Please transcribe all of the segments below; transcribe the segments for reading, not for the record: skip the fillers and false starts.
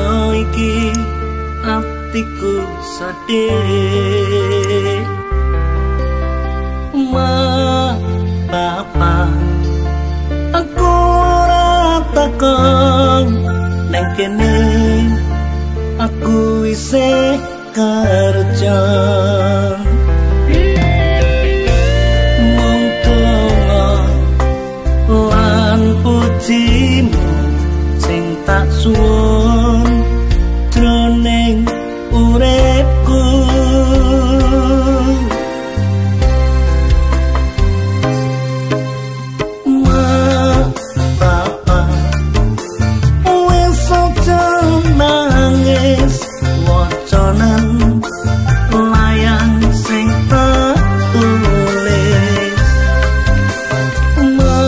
Dina iki atiku sedih. Ma, papa, aku ora takon nang kene, aku isih kerja. Mung donga lan pujimu sing tak suwun jroning uripku. Ma, papa, wis aja nangis, wacanen layang sing tak tulis. Ma,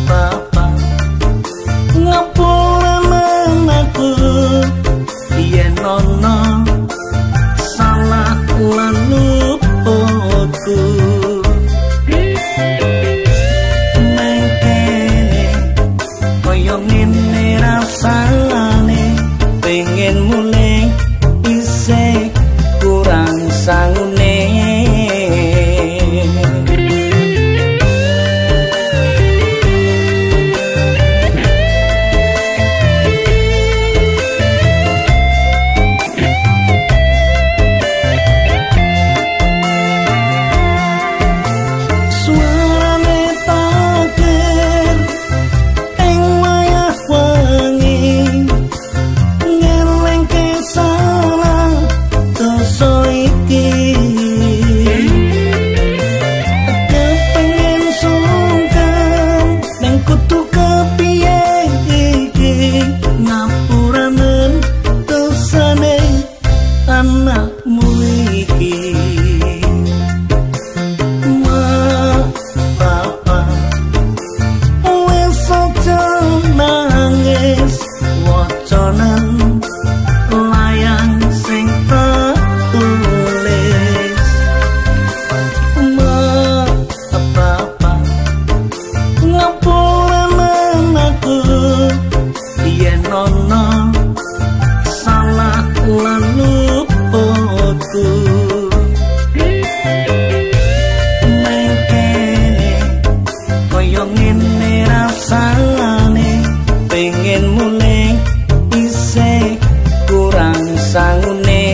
papa, ngapuranen aku yen ana salah lan luputku. Nang kene kaya ngene rasane, pengen mulih isih kurang sangune. Suarane takir ing wayah wengi, ngelingke salah dosa iki. Kepengen sungkan nang kudu kepiye iki, ngapuranen dosane anakmu iki. Ma, papa, wis aja nangis, wacanen layang sing tak tulis. Ma, papa, ngapuranen aku yen ana salah lan luputku. Nang kene kaya ngene rasane, pengen mulih isih kurang sangune.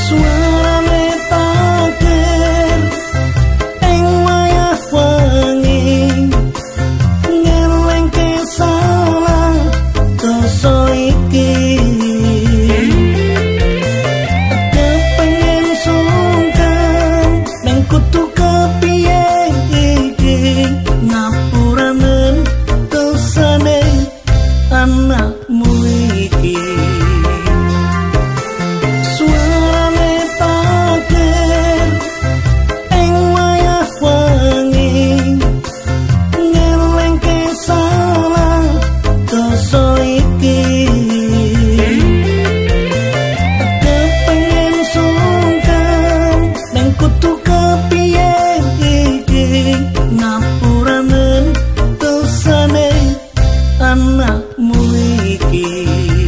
Suarane takir ing wayah wengi, ngelingke salah dosa iki. Kepengen sungkan nang kudu kepiye iki, ngapuranen dosane anakmu iki. Suarane takir ing wayah wengi, ngelingke salah dosa iki. Kepengen sungkan nang kudu kepiye iki, ngapuranen dosane anakmu iki.